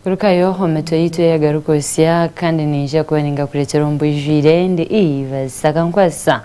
Kurukayo omitwe yitu eyagaruka kandi ninja kuba ningakureetera omu bwijwire. Ndi Eve Sakankwasa.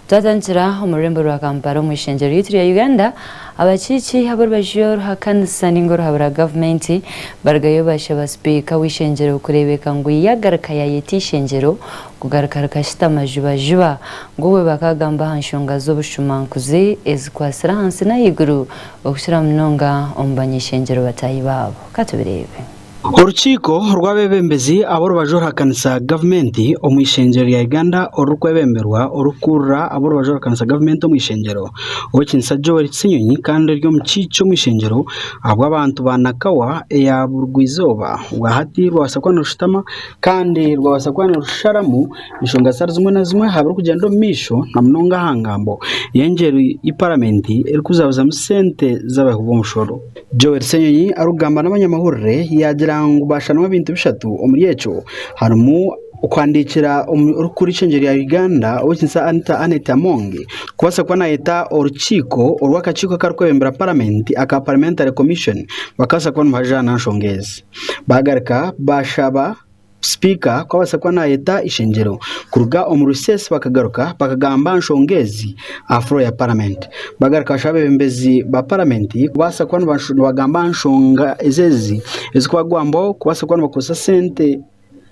Twatandikira omu rurembo rwa Kampala, omu ishengyero ryaitu rya Uganda. Abakiiki ab'orubaju oruhakanisa ninga oruhabura gavumenti barugayo bashaba sipiika w'ishengyero kureebeka ngu yagaruka yayeta ishengyero kugaruka rikashutama juba juba, ngu obwe bakagamba aha nshonga z'obushumankuzi ezikwasire ahansi n'ahaiguru, okukira munonga omu banyishengyero bataahi baabo. Katubireebe. Orukiiko rw'abebembezi ab'orubaju oruhakanisa gavumenti omu ishengyero rya Uganda, orurikwebemberwa orukurira ab'orubaju oruhakanisa gavumenti omu ishengyero, Owekinisa Joel Ssenyonyi, kandi eri omukiiki omu ishengyero ahabw'abantu ba Nakawa eya burugwa-izooba, bwahati rwabasa kuba nirushutama kandi rwabasa kuba nirusharamu enshonga zitari zimwe na zimwe aha birikugyenda omu maisho, na munonga aha ngambo y'engyeri y'eparamenti erikuzabuzamu sente z'abahi b'omushoro. Joel Ssenyonyi arikugamba n'abanyamahurire yagira ngu basharamu ebintu bishatu. Omuri ekyo harimu okuhandiikira orikukuru ishengyero rya Uganda, Owekinisa Anita Annet Among, kubaasa kuba nayeta orukiiko orw'akakiiko akarikwebembera paramenti aka Parliamentary Commission, bakabaasa kuba nibajaana nshonga ezi. Bagaruka bashaba sipiika kubaasa kuba nayeta ishengyero kuruga omu recess, bakagaruka bakagamba nshonga ezi aha floor ya paramenti. Bagaruka bashaba abebembezi ba paramenti kubaasa kuba nibagamba nshonga ezi ezikubagwambaho, kubaasa kuba nibakozesa sente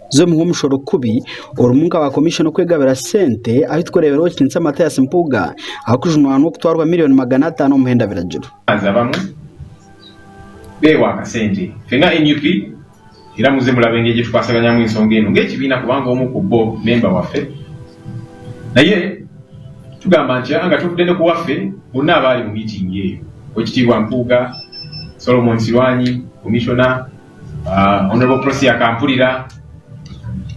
z'omuha omushoro kubi, orimu nka ba commission okwegabira sente, ahu tukureebera Owekinisa Mathias Mpuuga ahakujunanwa okutwarwa miliyoni 500 omu muhenda biragiro. Abamu beewa akasente. Ffenna NUP era muze mulaba engeri gye tukwasaganyamu ensonga eno ng'ekibiina, kubanga omu ku bo memba waffe. Naye tugamba nti nga tuvudde ne ku waffe, bonna abaali mu miitingi eyo, Owekitiibwa Mpuuga, Solomon Silwanyi commissioner, Honorable Prosia Kampulira,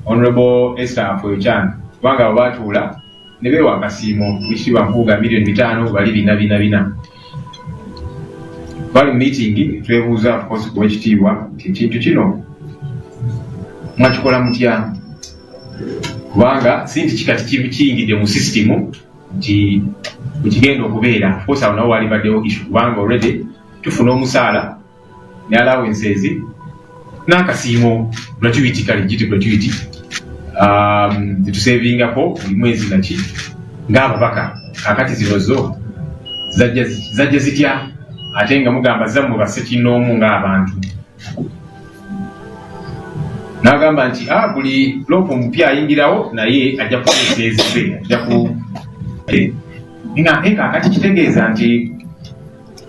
Honorable Esther Afoyochan, kubanga abo baatuula ne beewa akasiimo. Owekitiibwa Mpuuga miliyoni 5, bali bina bina bina. Bali mu meeting, twebuuza of course ku wekitiibwa nti ekintu kino mwakikola mutya, kubanga si nti kikati kiyingidde mu system nti bwekigenda okubeera. Of course awo nawo wali baddewo issue, kubanga already tufuna omusaala ne allowances n'akasiimo, gratuity, kale giti gratuity tetusevingako buli mwezi naki ng'ababaka. Kakati zino zo zajja zitya, ate nga mugamba zammwe bassekinnoomu ng'abantu? N'agamba nti buli LOP omupya ayingirawo naye ajja kukozesa ezize, ajja ku nga kaakati kitegeeza nti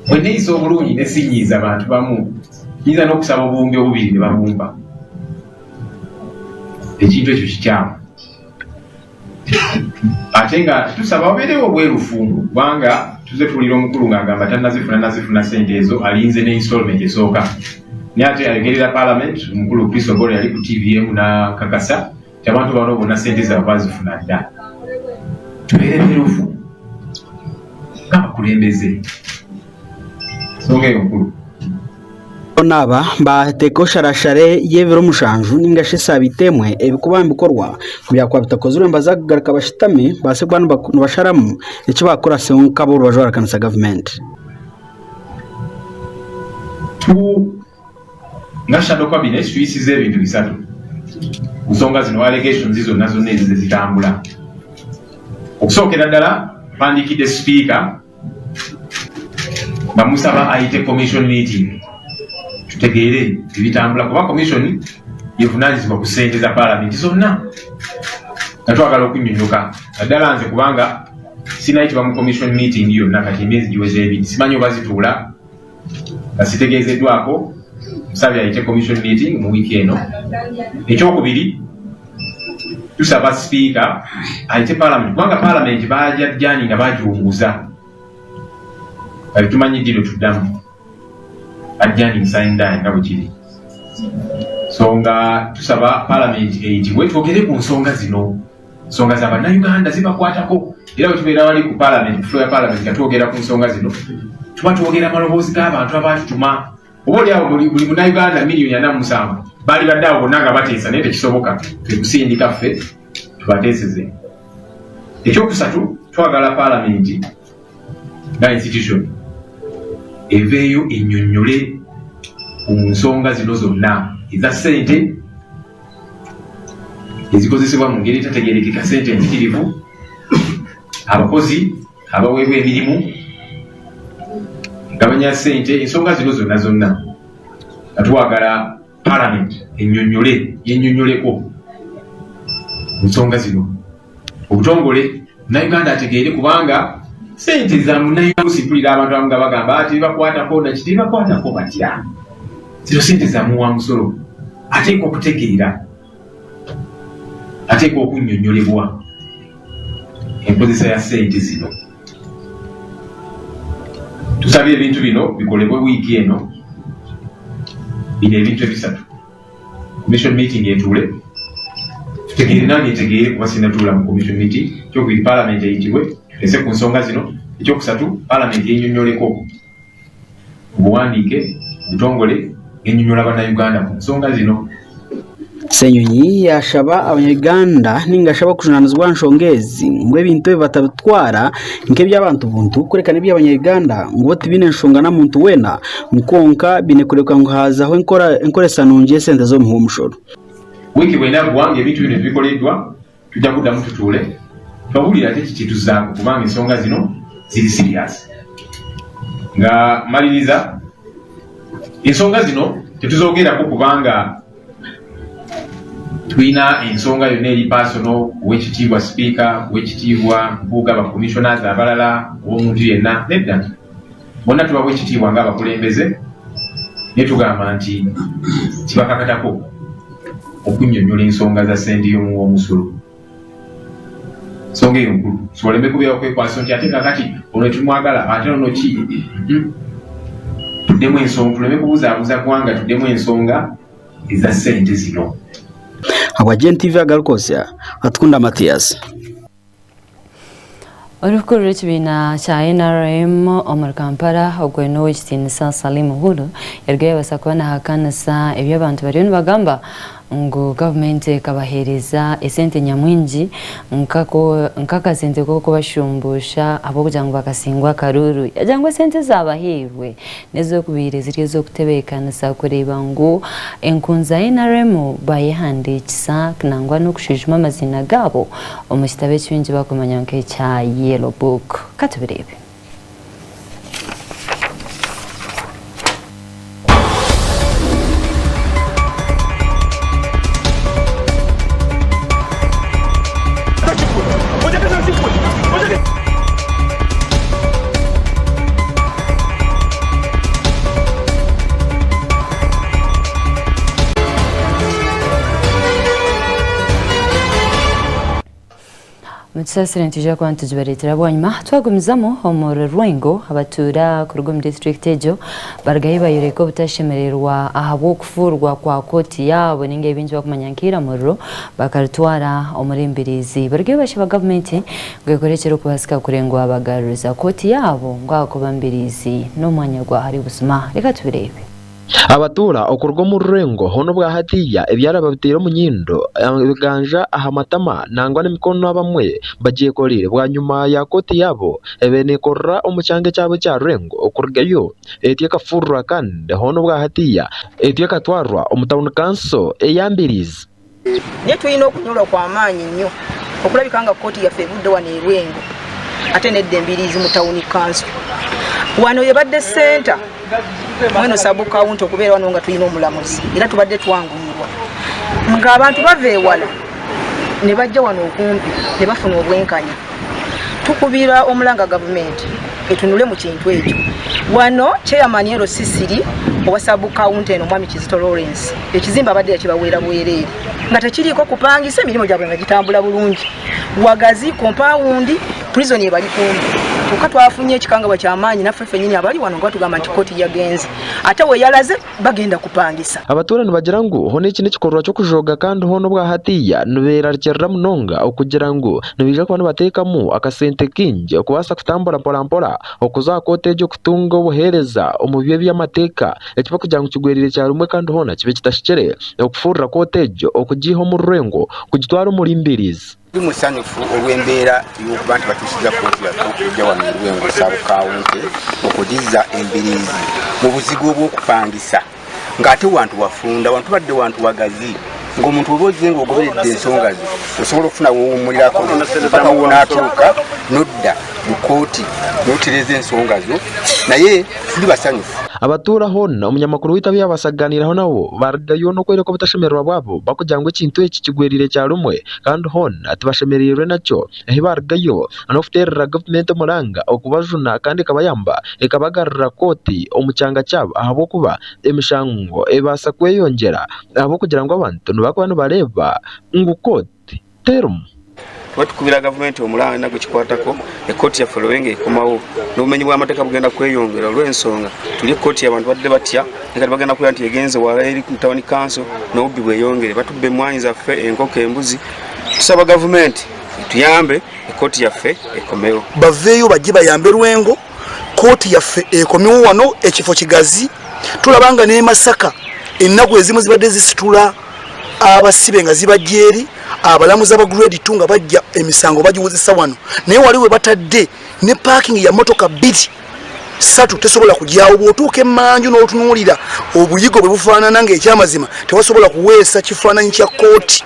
bwe neeyisa obulungi ne sinyiiza bantu bamu, nyinza n'okusaba obuwumbi obubiri ne babumpa. Ekintu ekyo kikyamu, ate nga tusaba wabeerewo obwerufu, kubanga tuze tuwulira omukulu ng'agamba tannazifuna, nazifuna sente ezo, alinze ne installment esooka. Naye ate ayogerera parliament, omukulu Chris Obore, yali ku TVM n'akakasa nti abantu bano bonna sente zaabwe bazifuna dda. Tubeere beerufu ng'abakulembeze, nsonga eyo nkulu. Aba bateeka sharashare y'ebiro 7 ninga shi esabiiti emwe, ebikuba nibikorwa byakuba bitakozirwe nibaza kugaruka bashutame baase kuba nibasharamu eki bakora nk'aborubaju barakanisa gavumenti. Tu nga shadow cabinet tuyisiza ebintu bisatu ku nsonga zino, allegations zonna zonna ezize zitambula. Okusookera ddala, mpandiikidde sipiika nga musaba ayite commission meeting tutegeere ebitambula, kuba commission yevunanyizibwa ku ssente za paalamenti zonna, nga twagala okunyonyoka, naddala nze, kubanga sinayitibwa mu commission meeting yonna kati emyezi giweze 2. Simanyi oba zituula nga sitegeezeddwako. Musabye ayite commission meeting mu wiiki eno. Ekyokubiri, tusaba sipiika ayite paalamenti, kubanga paalamenti bajajjani nga bagiwunguza, kati tumanyi ddi lwe tuddamu adjourning sine die nga bwe kiri. So nga tusaba paalamenti eyitibwe twogere ku nsonga zino. Nsonga za Bannayuganda, zibakwatako, era bwe tubeera wali ku paalamenti, ku floor ya paalamenti, nga twogera ku nsonga zino, tuba twogera amaloboozi g'abantu abaatutuma. Oba oli awo buli Munnayuganda miliyoni 47 baali badde awo bonna nga bateesa, naye tekisoboka, twekusindika ffe tubateeseze. Ekyokusatu, twagala paalamenti nga institution eveeyo ennyonnyole ku nsonga zino zonna. eza ssente ezikozesebwa mu ngeri etategeerekeka, ssente enzikirivu, abakozi abaweebwa emirimu, gabanya ssente, ensonga zino zonna zonna nga twagala parliament ennyonnyole yennyonnyoleko ku nsonga zino. Obutongole Munnayuganda ategeere, kubanga ssente za Munnayuganda. Mpulira abantu abamu nga bagamba ati tebakwatako naki, tebakwatako batya? Zino ssente za muwa musolo, ateekwa okutegeera, ateekwa okunnyonnyolebwa enkozesa ya ssente zino. Tusabye ebintu bino bikolebwe wiiki eno, bino ebintu ebisatu: commission meeting etuule tutegeere, nange ntegeere kuba sinatuula mu commission meeting; ekyokubiri, parliament eyitibwe tuteese ku nsonga zino; ekyokusatu, parliament yennyonnyoleko obuwandiike obutongole ngennyonnyola Bannayuganda ku nsonga zino. Ssenyonyi yashaba Abanyayuganda ninga ashaba kujunanizibwa nshonga ezi ngu ebintu ebi batabitwara nk'eby'abantu buntu, kureka n'eby'Abanyayuganda, ngu bo tibiine nshonga na muntu weena, nkonka biine kureka ngu hazaho enkoresa nungi y'esente z'omuha omushoro. Wiiki bwenaggwa ng'ebintu bino tebikoleddwa, tujja kuddamu tutuule twabuulira ate kiki tuzaako, kubanga ensonga zino ziri serious. Nga maliriza, ensonga zino tetuzoogerako kubanga tulina ensonga yonna eri personal, owekitiibwa sipiika, owekitiibwa Mpuuga, bacommissioners abalala, ow'omuntu yenna. Nedda, bonna tubawa ekitiibwa ng'abakulembeze, naye tugamba nti kibakakatako okunnyonnyola ensonga za ssente y'omuwa omusolo. Nsonga eyo nkulu, sobaleme kubeera kwekwasa nti ate kakati ono tumwagala ate ono ki. Tuddemu ensonga, tuleme kubuzaabuza ggwanga, tuddemu ensonga eza ssente zino. Habwa Gen TV agarukosya Atukunda Mathias. Olukuru rw'ekibiina kya NRM omuri Kampala ogwe n'owekitiinisa Salim Uhuru yarugayo yabasa kuba nahakanisa eby'abantu bariyo nibagamba ngu gavumenti ekabaheereza esente nyamwingi nk'akasente k'okubashumbusha ahabw'okugira ngu bakasingwa akaruru. Yagira ngu esente zabaheirwe n'ez'okubiire ziri ez'okutebeekanisa kureeba ngu enkunzi za NRM bayehandiikisa nangwa n'okushwijuma amaziina gaabo omu kitabo ekibingi bakumanya nk'ekya Yellow Book. Katubireebe. Mutusasire nitwija kuba nitugibareetera bwanyuma. Twagumizamu omuri Rwengo, abatuura kuruga omu district egyo barugayo bayoreka obutashemererwa ahabw'okufuurwa kwa kooti yaabo ninga ebingi bakumanya nk'eiramuriro bakaritwara omuri Mbirizi. Barugayo bashaba gavumenti ngu ekore ekirikubaasika kurengwa bagaruriza kooti yaabo ngu ahakuba Mbirizi n'omwanya gwa hari buzima. Reka tubireebe. Abatuura okuruga omu rurengo hoona obwahatiya ebyaraba biteire omunyindo, ebiganja aha matama nangwa n'emikono abamwe bagyekoreire bwanyuma ya kooti yaabo ebe neekorera omu kyanga ekyabo ekya Rurengo okurugayo etyo ekafururwa kandi hoona obwahatiya etyo ekatwarwa omu tawuni kanso eya Mbirizi. Naye tulina okunyolwa kw'amaanyi nnyo okulabika nga kooti yaffe evudde wano e Rwengo ate nedda Embiriizi mu tawuni kanso. Wano yebadde senta mweno sabu kawunti okubeera wano nga tulina omulamuzi, era tubadde twanguyirwa ng'abantu bava ewala ne bajja wano okumpi ne bafuna obwenkanya. Tukubira omulanga gavumenti etunule mu kintu ekyo. Wano chairman ero Sisiri owa sabu kawunti eno, Mwami Kizito Lawrence, ekizimbe abadde yakibaweera bwereere nga tekiriiko kupangisa, emirimu gyabwe nga gitambula bulungi, wagazi kompawundi, prison ebali kumpi. Kyokka twafunye ekikangabwa kyamaanyi naffe ffennyini abali wano nga batugamba nti kooti yagenze, ate we yalaze bagenda kupangisa. Abatuura nibagira ngu hoona eki n'ekikorwa ky'okujoga kandi hoona obwahatiya nibeerarikirira munonga okugira ngu nibaija kuba nibateekamu akasente kaingi okubaasa kutambura mpora mpora okuza aha kooti egyo kutunga obuheereza omu by'eby'amateeka, ekiba kugira ngu kigwerire kyarumwe kandi hoona kibe kitahikire okufurura kooti egyo okugiiha omu rurengo kugitwara omuri Mbirizi. Ndi musanyufu olw'embeera y'okuba nti batuusiza kooti yaffe okujja wano e Rwengo sub county okugizza Embiriizi mu buzibu obw'okupangisa. Ng'ate wantu wafunda, wantu badde wantu wagazi, ng'omuntu oba ozze ng'ogoberedde ensonga zo osobola okufuna wowummulirako paka wonaatuuka n'odda mu kkooti n'otereeza ensonga zo, naye tuli basanyufu. Abatuura hoona omunyamakuru waitu abu yabasaganiraho nabo barugayo n'okwereka obutashemererwa bwabo bakugira ngu ekintu eki kigwerire kyarumwe kandi hoona tibashemereirwe nakyo ahi barugayo n'okuteerera gavumenti omuranga okubajuna kandi ekabayamba ekabagarurira kooti omu kyanga kyabo ahabw'okuba emishango ebaasa kweyongyera ahabw'okugira ngu abantu nibakuba nibareeba ngu kooti terimu. Tuba tukubira gavumenti omulanga nagwe kikwatako ekkooti yaffe Lwenge ekomawo n'obumenyi bw'amateeka bugenda kweyongera olw'ensonga tuli ekkooti abantu badde batya naye kati bagenda kulaba nti egenze wala eri mu tawuni kanso n'obubbi bweyongere batubba emmwanyi zaffe, enkoko, embuzi. Tusaba gavumenti etuyambe ekkooti yaffe ekomewo. Baveeyo bajje bayambe Lwengo, kkooti yaffe ekomewo wano, ekifo kigazi. Tulaba nga n'e Masaka ennaku ezimu zibadde zisitula abasibe nga zibajja eri, abalamuzi aba grade 2 nga bajja emisango bagiwozesa wano, naye wali we batadde ne parking ya motoka 2 3 tesobola kujyawo. Bw'otuuka emmanju n'otunuulira obuyigo bwe bufaanana ng'ekyamazima tewasobola kuweesa kifaananyi kya kkooti.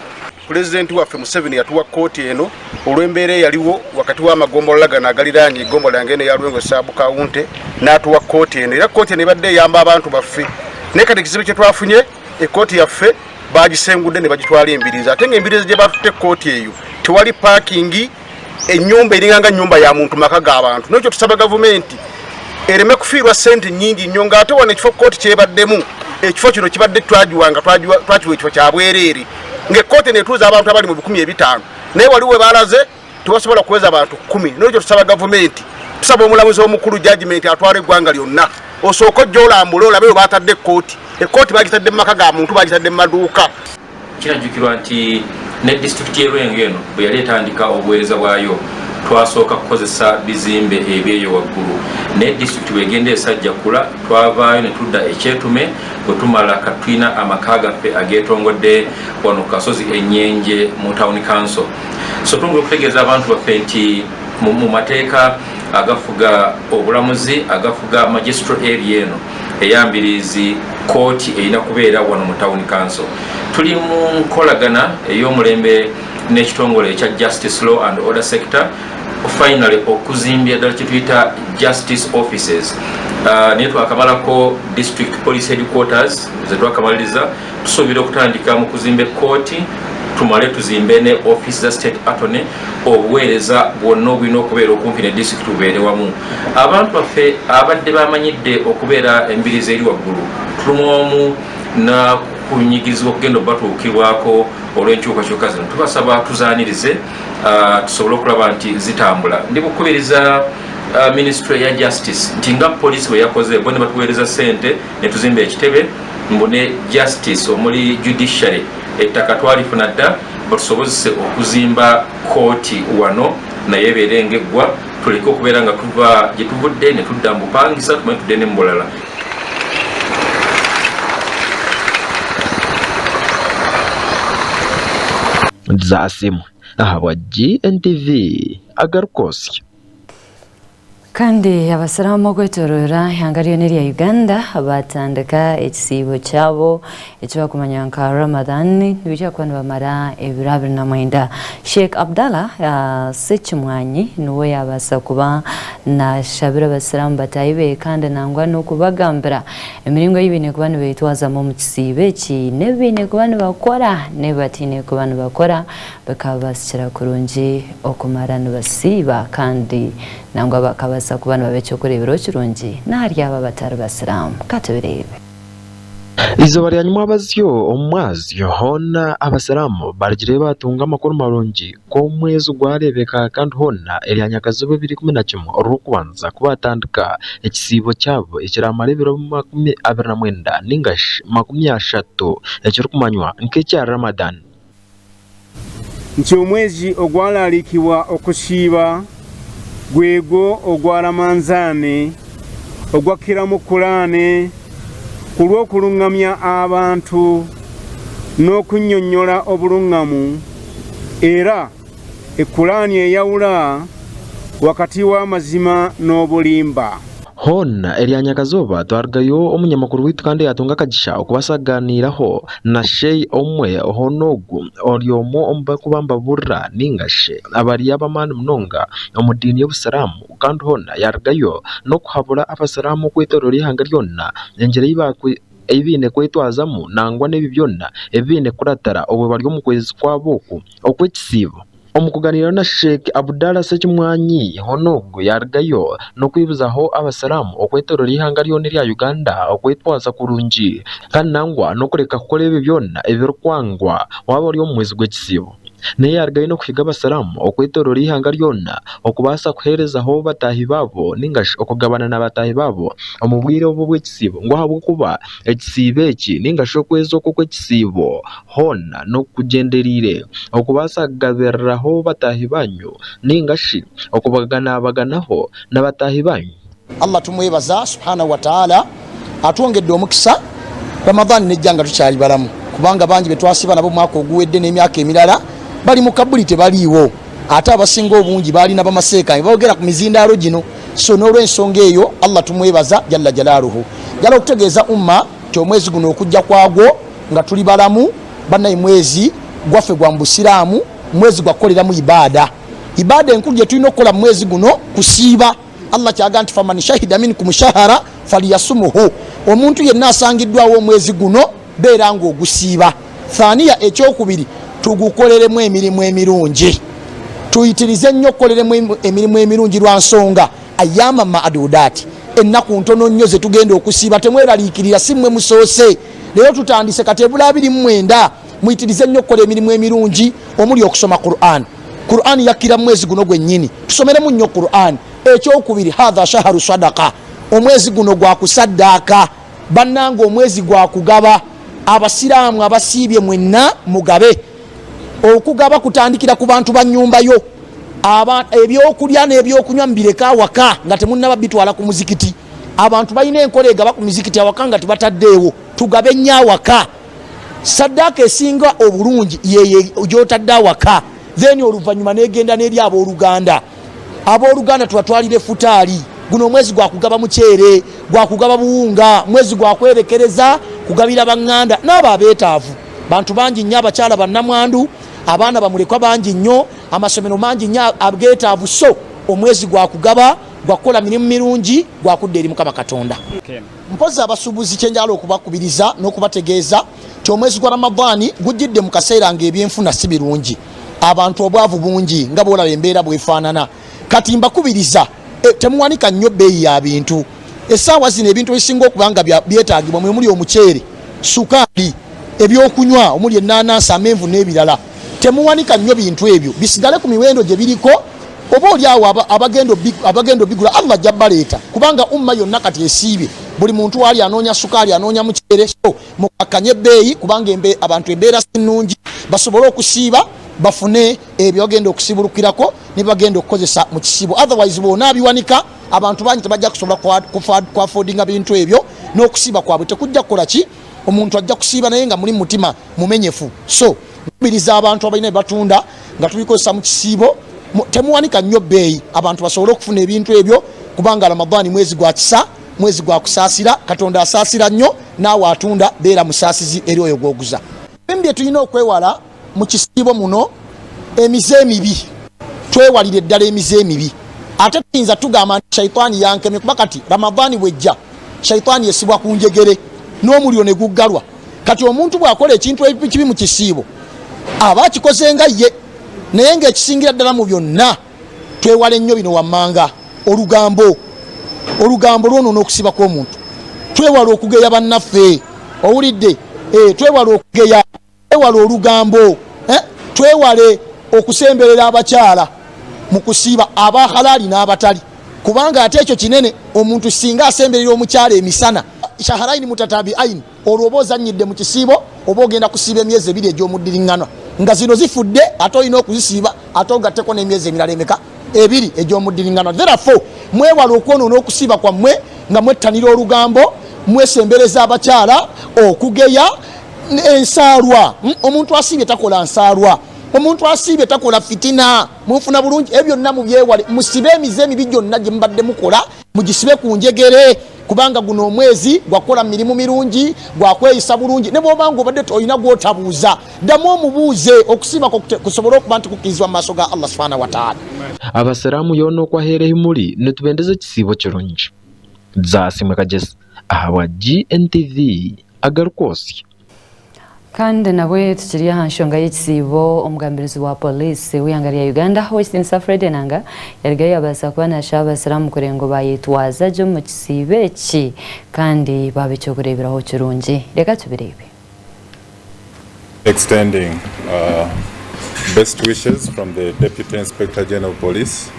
Pulezidenti waffe Museveni yatuwa kkooti eno olw'embeera eyaliwo wakati w'amagombolola gano agaliraanye eggombolola yange eno eya Lwengo Sub County, n'atuwa kkooti eno era kkooti eno ebadde eyamba abantu baffe, naye kati ekizibu kye twafunye ekkooti yaffe bagisengudde ne bagitwala Embiriizi, ate ng'Embiriizi gye batutte ekkooti eyo tewali paakingi, ennyumba eringanga nnyumba ya muntu, maka g'abantu. N'ekyo tusaba gavumenti ereme kufiirwa ssente nnyingi nnyo, ng'ate wano ekifo kkooti kyebaddemu ekifo kino kibadde twagiwanga twakiwa ekifo kya bwereere, ng'ekkooti eno etuuza abantu abali mu 5000, naye wali we balaze tebasobola kuweza abantu 10. N'ekyo tusaba gavumenti, tusaba omulamuzi omukulu judgment atwala eggwanga lyonna osooke ojja olambule olabe we batadde ekkooti. Ekkooti bagitadde mu maka ga muntu, bagitadde mu maduuka. Kirajjukirwa nti ne disitulikiti y'e Lwengo eno bwe yali etandika obuweereza bwayo twasooka kukozesa bizimbe ebyeyo waggulu, naye disitulikiti bw'egenda esajja kula twavaayo ne tudda ekyetume bwe tumala katulina amaka gaffe ageetongodde wano ku kasozi Ennyenje mu town council. So twongera okutegeeza abantu baffe nti mu mateeka agafuga obulamuzi agafuga magistral area eno eyambirizi kooti erina kubeera wano mu town council. Tuli mu nkolagana ey'omulembe n'ekitongole ekya Justice Law and Order Sector, finally okuzimbya ddala kyetuyita justice offices. Naye twakamalako district police headquarters zetwakamaliriza, tusuubira okutandika mu kuzimba ekkooti, tumale tuzimbe ne office za state attorney, obuweereza bwonna obulina okubeera okumpi ne disitulikiti bubeere wamu. Abantu baffe abadde bamanyidde okubeera Embiriizi eri waggulu tulumu omu nakunyigirizibwa okugenda obatuukibwako olw'enkyukakyuka zino, tubasaba tuzaanirize tusobole okulaba nti zitambula. Ndi bukubiriza ministry ya justice nti nga poliisi bwe yakoze bo ne batuweereza ssente ne tuzimba ekitebe, mbu ne justice omuli judiciary ettaka twalifuna dda, batusobozese okuzimba kooti wano naye ebeere ng'eggwa, tuleke okubeera nga tuva gye tuvudde ne tudda mu bupangisa tumanye tudde ne mu bulala. Zaasimu ahabwa GNTV agarukosya. Kandi abasiraamu okwetorora ihanga ryona erya Uganda batandika ekisiibo kyabo ekibakumanya nka Ramadan, nibijja kuba nibamara ebiro 29. Sheikh Abdallah Ssekimwanyi niwe yabaasa kuba nashabira abasiraamu bataahi be kandi nangwa n'okubagambira emiringo ei baine kuba nibeetwazamu omu kisiibo eki, n'ebi baine kuba nibakora n'ebi bataine kuba nibakora bikabasikira kurungi okumara nibasiiba kandi nangwa bakabasa kuba nibaba ekyokureeberaho kirungi n'ahari abo abatari basiraamu. Katubireebe. Izooba rya nyuma abazyo omumwazyo hoona abasiraamu barugire batunga amakuru marungi k'omwezi gwareebeka kandi hoona erya nyakazibu 2011 orw'okubanza kubatandika ekisiibo kyabo ekiramara ebiro 29 ningashi 30 ekirikumanywa nk'ekya Ramadan. Nti omwezi ogwalaalikibwa okusiiba gwegwo ogwa Ramanzaane ogwakkiramu Kulaane ku lw'okuluŋŋamya abantu n'okunnyonnyola obuluŋŋamu, era Ekulaani eyawula wakati w'amazima n'obulimba. Hoona erya Nyakazooba twarugayo omunyamakuru waitu kandi yatunga akagisha okubaasa kugaaniiraho na Sheikh omwe hoona ogu ori omwe omu barikuba nibabuurira ninga shi abari ab'amaani munonga omu diini y'obusiraamu kandi hoona yarugayo n'okuhabura abasiraamu okwetooroora eihanga ryona engyera ei baine kwetwazamu nangwa n'ebi byona ebi baine kukuratira obwo bari omu kwezi kwabo oku okw'ekisiibo. Omu kugaaniiraho na Sheikh Abdallah Ssekimwanyi hoona ogu yarugayo n'okwibuzaho abasiraamu okwetooroora eihanga ryona erya Uganda okwetwaza kurungi kandi nangwa n'okureka kukora ebyo byona ebirikwangwa waaba ori omu mwezi gw'ekisiibo. Naye yarugayo n'okuhiga abasiraamu okwetooroora eihanga ryona okubaasa kuheerezaho bataahi baabo ninga shi okugabana na bataahi baabo omu bwire obu obw'ekisiibo ngu ahabw'okuba ekisiibo eki ninga shi okwezi oku okw'ekisiibo hoona n'okugyendereire okubaasa kugabiriraho bataahi banyu ninga shi okubaganabaganaho na bataahi banyu. Allah tumwebaza subhanahu wa ta'ala atwongedde omukisa Ramadhan nejja nga tukyali balamu, kubanga bangi betwasiba nabo omwaka oguwedde n'emyaka emirala bali mu kabuli tebaliiwo, ate abasinga obungi baalina bamaseeka boogera ku mizindaalo gino. So n'olw'ensonga eyo Allah tumwebaza jalla jalaaluhu. Njagala okutegeeza umma nti omwezi guno okujja kwagwo nga tuli balamu bannaye mwezi gwaffe gwa mu busiraamu, mwezi gwa kukoleramu ibaada. Ibaada enkulu gye tulina okukola mu mwezi guno kusiiba. Allah kyagamba nti faman shahida minkum shahara falyasumuhu, omuntu yenna asangiddwawo omwezi guno beera ng'ogusiiba. Thaniya, ekyokubiri tugukoleremu emirimu emirungi, tuyitirize nnyo okukoleremu emirimu emirungi lwa nsonga ayama maadudaati, ennaku ntono nnyo ze tugenda okusiiba. Temweraliikirira, si mmwe musoose, leero tutandise kati ebula 29. Muyitirize nnyo okukola emirimu emirungi omuli okusoma Quran. Quran yakkira mu mwezi guno gwennyini, tusomeremu nnyo Quran. Ekyokubiri, hatha shaharu sadaka, omwezi guno gwa kusaddaaka. Bannange omwezi gwa kugaba. Abasiraamu abasiibye mwenna mugabe. Okugaba kutandikira ku bantu ba nnyumba yo. Ebyokulya n'ebyokunywa mubireke awaka nga temunnaba bitwala ku muzikiti. Abantu balina enkola egaba ku mizikiti awaka nga tebataddeewo. Tugabe nnyo awaka. Saddaaka esinga obulungi yeyo gy'otadde awaka, then oluvannyuma n'egenda n'eri abooluganda. Abooluganda tubatwalira efutaali. Guno omwezi gwa kugaba muceere, gwa kugaba buwunga, mwezi gwa kwerekereza kugabira baŋŋanda n'abo abeetaavu. Bantu bangi nnyo, abakyala bannamwandu, abaana bamulekwa bangi nnyo, amasomero mangi nnyo ageetaavu. So omwezi gwa kugaba, gwa kukola mirimu mirungi, gwa kudda eri Mukama Katonda. Mpozi abasuubuzi kyenjagala okubakubiriza n'okubategeeza nti omwezi gwa Ramadhani gujjidde mu kaseera ng'ebyenfuna si birungi, abantu obwavu bungi nga bw'olaba embeera bw'efaanana. Kati mbakubiriza temuwanika nnyo bbeeyi ya bintu. Essaawa zino ebintu ebisinga okuba nga byetaagibwa mwe muli omuceere, sukaali, ebyokunywa omuli ennaanansi, amenvu n'ebirala. Temuwanika nnyo bintu ebyo, bisigale ku miwendo gye biriko, oba oli awo abagenda obigula Allah ajja baleeta, kubanga umma yonna kati esiibye, buli muntu waali anoonya sukaali, anoonya muceere. So mukakkanye ebbeeyi, kubanga abantu embeera si nnungi, basobole okusiiba bafune ebyo bagenda okusibulukirako ne bagenda okukozesa mu kisiibo. Otherwise bw'onaabiwanika abantu bangi tebajja kusobola kwafodinga bintu ebyo, n'okusiiba kwabwe tekujja kukola ki. Omuntu ajja kusiiba naye nga muli mutima mumenyefu. So nkubiriza abantu abalina bye batunda nga tubikozesa mu kisiibo, temuwanika nnyo bbeeyi, abantu basobole okufuna ebintu ebyo, kubanga Ramadhani mwezi gwa kisa, mwezi gwa kusaasira. Katonda asaasira nnyo, naawe atunda beera musaasizi eri oyo gw'oguza. Ebimu bye tulina okwewala mu kisiibo muno, emize emibi. Twewalire ddala emize emibi. Ate tuyinza tugamba nti shaitaani yankemye, kuba kati Ramadhani bwejja shaitaani esibwa ku njegere n'omuliro ne guggalwa. Kati omuntu bw'akola ekintu ekibi mu kisiibo aba akikoze nga ye. Naye ng'ekisingira ddala mu byonna, twewale nnyo bino wammanga: olugambo. Olugambo lwonoona okusiba kw'omuntu. Twewale okugeya bannaffe, owulidde? Twewale okugeya, twewale olugambo, twewale okusemberera abakyala mu kusiiba, abahalaali n'abatali, kubanga ate ekyo kinene. Omuntu singa asemberera omukyala emisana, shaharaini mutatabiaini, olwo oba ozannyidde mu kisiibo, oba ogenda kusiiba emyezi ebiri egy'omuddiriŋŋanwa nga zino zifudde, ate olina okuzisiiba, ate ogatteko n'emyezi emirala emeka? Ebiri egy'omuddiriŋŋanwa. Therefore mwewale okwonoona okusiiba kwammwe nga mwettanira olugambo, mwesembereza abakyala, okugeya, ensaalwa. Omuntu asiibye takola nsaalwa, omuntu asiibye takola fitina. Munfuna bulungi? Ebyo byonna mubyewale, musibe emize emibi gyonna gye mubadde mukola. Mugisibe ku njegere, kubanga guno omwezi gwakola mirimu mirungi, gwakweyisa bulungi. Ne bw'oba ng'obadde olina gw'otabuuza, ddamu omubuuze okusiima kusobole okuba nti kukkirizibwa mu maaso ga Allah subhanahu wa ta'ala. Abasiraamu yoona okwaheera ehimuri nitubendeza ekisiibo kirungi. Zasimwe Kagyesi ahabwa GNTV agarikwosya. Kandi nabwe tukiri aha nshonga y'ekisiibo, omugambirizi wa poliisi w'ihanga rya Uganda Owekitiinisa Fred Enanga yarigayo yabaasa kuba nashaba abasiraamu kureba ngu bayetwaza gye omu kisiibo eki kandi baaba ekyokureeberaho kirungi. Reka tubireebe. Extending best wishes from the Deputy Inspector General of Police,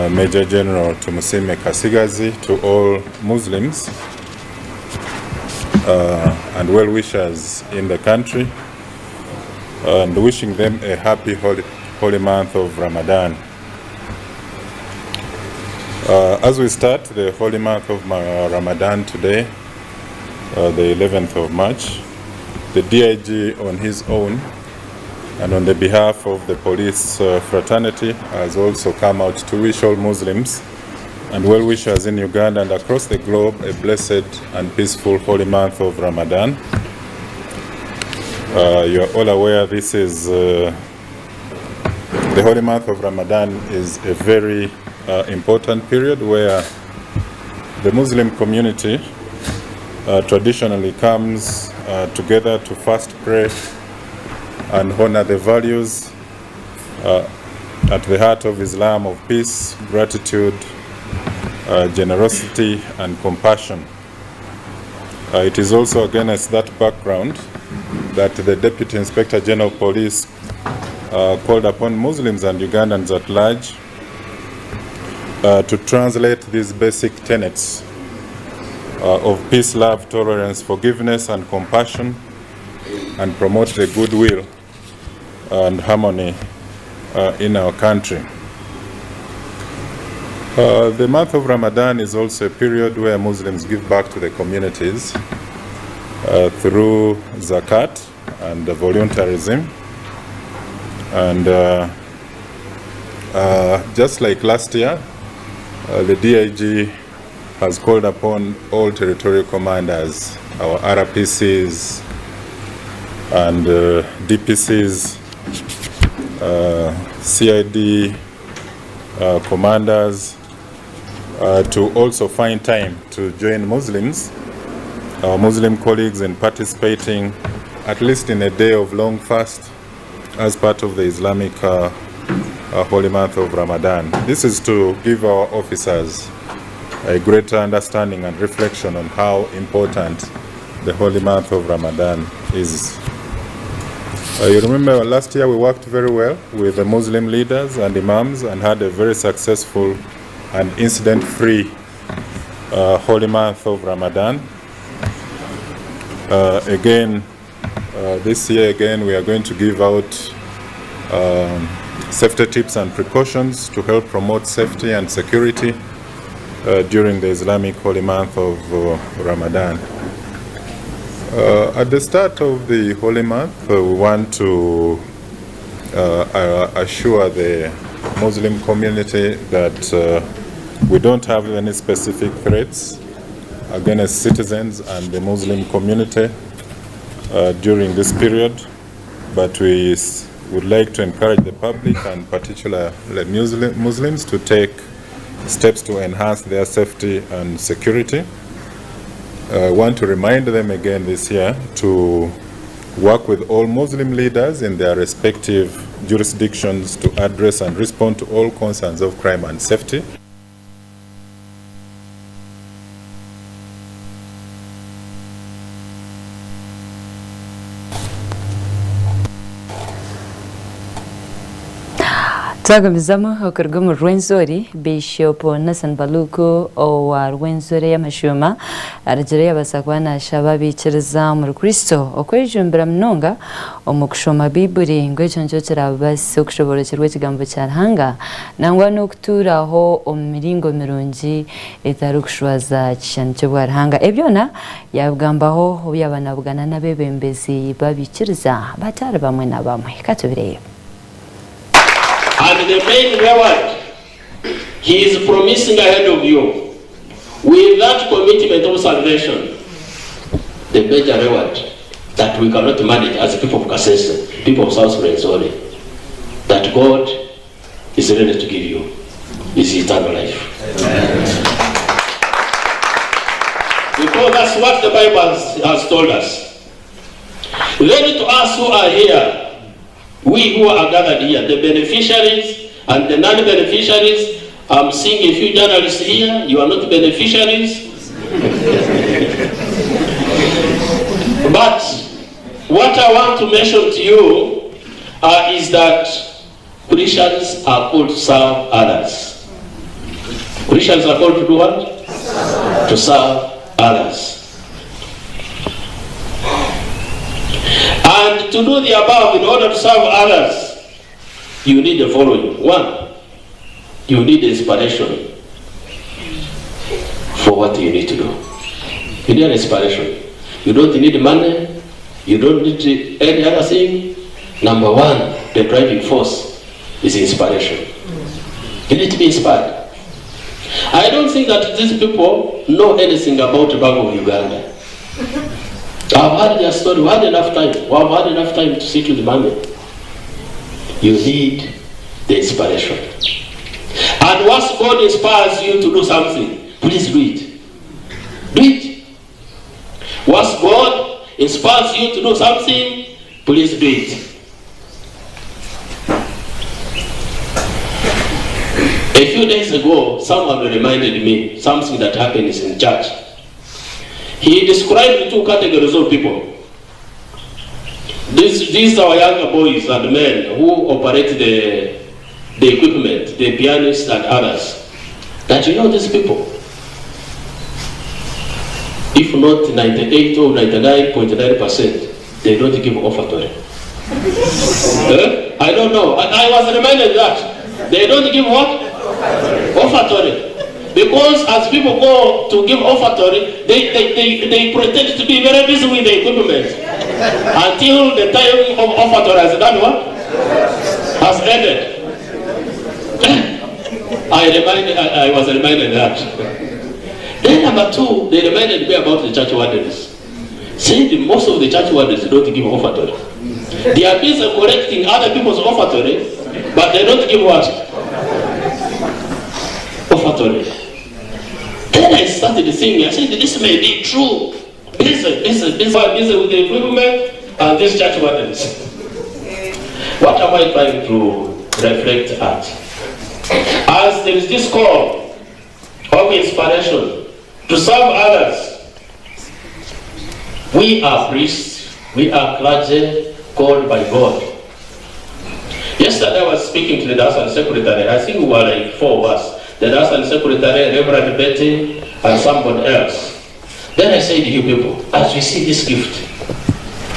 Major General Tumusiime Kasigazi, to all Muslims and well-wishers in the country, and wishing them a happy holy month of Ramadan. As we start the holy month of Ramadan today, the 11th of March, the DIG on his own and on the behalf of the police fraternity has also come out to wish all Muslims and well-wishers in Uganda and across the globe a blessed and peaceful holy month of Ramadan. You are all aware this is the holy month of Ramadan is a very important period where the Muslim community traditionally comes together to fast, pray, and honor the values at the heart of Islam of peace, gratitude, generosity, and compassion. It is also against that background that the Deputy Inspector General of Police called upon Muslims and Ugandans at large to translate these basic tenets of peace, love, tolerance, forgiveness, and compassion, and promote the goodwill and harmony in our country. The month of Ramadan is also a period where Muslims give back to the communities through zakat and voluntarism. And just like last year, the DIG has called upon all territorial commanders, our RPCs and DPCs, CID commanders, to also find time to join Muslims, our Muslim colleagues, in participating at least in a day of long fast as part of the Islamic holy month of Ramadan. This is to give our officers a greater understanding and reflection on how important the holy month of Ramadan is. You remember last year we worked very well with the Muslim leaders and imams and had a very successful and incident-free holy month of Ramadan. Again, this year again we are going to give out safety tips and precautions to help promote safety and security during the Islamic holy month of Ramadan. At the start of the holy month, we want to assure the Muslim community that we don't have any specific threats against citizens and the Muslim community during this period, but we would like to encourage the public and particularly Muslims to take steps to enhance their safety and security. I want to remind them again this year to work with all Muslim leaders in their respective jurisdictions to address and respond to all concerns of crime and safety. Twagumizamu okuruga omu Rwenzori, Bishop Nathan Baluku owa Rwenzori y'amashuma aragire yabasa kuba nashaba abikiriza omuri Kristo okwejumbira munonga omu kushoma Bibuli ngu ekyo nikyo kirababasisa okushoboorokyerwa ekigambo kya Ruhanga nangwa n'okutuuraho omu miringo mirungi etarikushwaza kishushani ky'obwa Ruhanga. Ebyona yabigambaho obu yaba nabugana n'abebembezi babikiriza batari bamwe na bamwe. Katubireebe. And the main reward he is promising ahead of you With that commitment of salvation, the major reward that we cannot manage as people of Kasese, people of South Rwenzori, that God is ready to give you is eternal life. Amen. Because that's what the Bible has told us. Then to us who are here, we who are gathered here, the beneficiaries and the non-beneficiaries, I'm seeing a few journalists here, you are not beneficiaries. But what I want to mention to you is that Christians are called to serve others. Christians are called to do what? To serve others. And to do the above, in order to serve others, you need the following. One, you need inspiration for what you need to do. You need an inspiration. You don't need money. You don't need any other thing. Number one, the driving force is inspiration. You need to be inspired. I don't think that these people know anything about the Bank of Uganda. I've heard their story. We've had enough time. We've had enough time to sit with money. You need the inspiration. And once God inspires you to do something, please do it. Do it. Once God inspires you to do something, please do it. A few days ago, someone reminded me something that happens in church. He described two categories of people. These are younger boys and men who operate the equipment, the pianists and others. That you know these people, if not 98 or 99.9%, they don't give offertory. I don't know. I was reminded that. They don't give what? Offertory. Because as people go to give offertory, they pretend to be very busy with the equipment. Until the time of offertory has done what? Has ended. I was reminded that. Then number two, they reminded me about the church wardens. Saying most of the church wardens don't give offertory. They are busy collecting other people's offertory, but they don't give what? Offertory. Then I started thinking, I said, this may be true. Busy with the equipment and these church wardens. What am I trying to reflect at? As there is this call of inspiration to serve others, we are priests, we are clergy called by God. Yesterday I was speaking to the Diocesan Secretary. I think we were like four of us. The Diocesan Secretary, Reverend Betty, and somebody else. Then I said to you people, as we see this gift,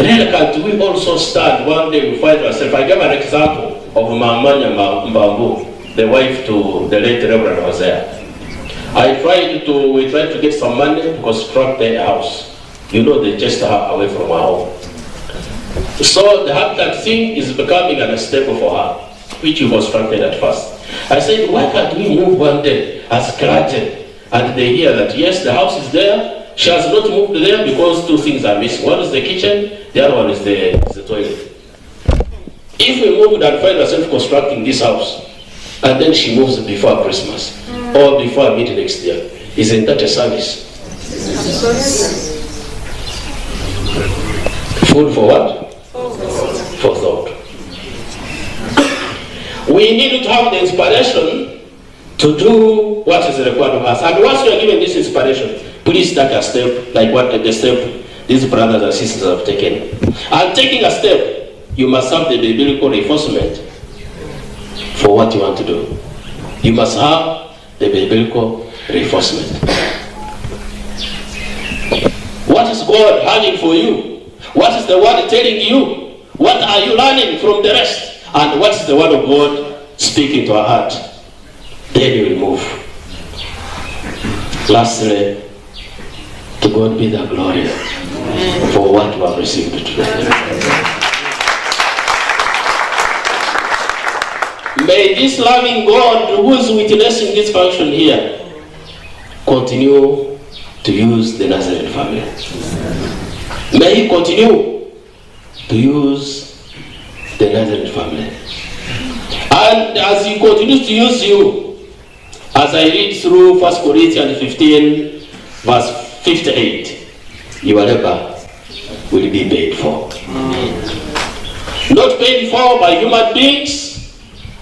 really can't we also stand one day we find ourselves? I gave an example of Mamanya Mbambu, the wife to the late Reverend Hosea. We tried to get some money to construct their house. You know, they chased her away from her home. So the habitat thing is becoming an staple for her, which we constructed at first. I said, why can't we move one day as clergy? And they hear that, yes, the house is there. She has not moved there because two things are missing. One is the kitchen, the other one is the toilet. If we moved and find ourselves constructing this house, and then she moves before Christmas or before mid next year, isn't that a service? Food for what? For thought. We need to have the inspiration to do what is required of us. And once you are given this inspiration, please take a step like what the step these brothers and sisters have taken. And taking a step, you must have the biblical reinforcement for what you want to do. You must have the biblical reinforcement. What is God having for you? What is the word telling you? What are you learning from the rest? And what is the word of God speaking to our heart? Then you will move. Lastly, to God be the glory for what you have received today. May this loving God who is witnessing this function here continue to use the Nazarene family. May He continue to use the Nazarene family. And as He continues to use you, as I read through 1 Corinthians 15, verse 58, your labor will be paid for. Not paid for by human beings,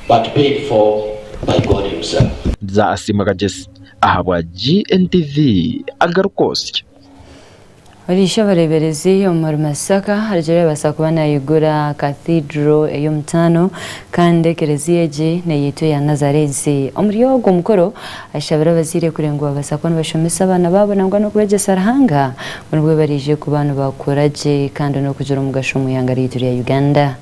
but paid for by God Himself. Za Asima Kagesi ahabwa GNTV agarukosya. Orisha bareberezi omuri Masaka harigere basakuba nayigura cathedral ey'omutano kandi ekereziya egi neyetwa ya Nazarezi. Omuri ogwo mukoro ashabira abazire kurengwa basakuba nibashomesa abaana babo nangwa n'okubegyesa Ruhanga nibwo barije ku bantu bakora gye kandi n'okugira omugasho omu ihanga ryaitu rya Uganda.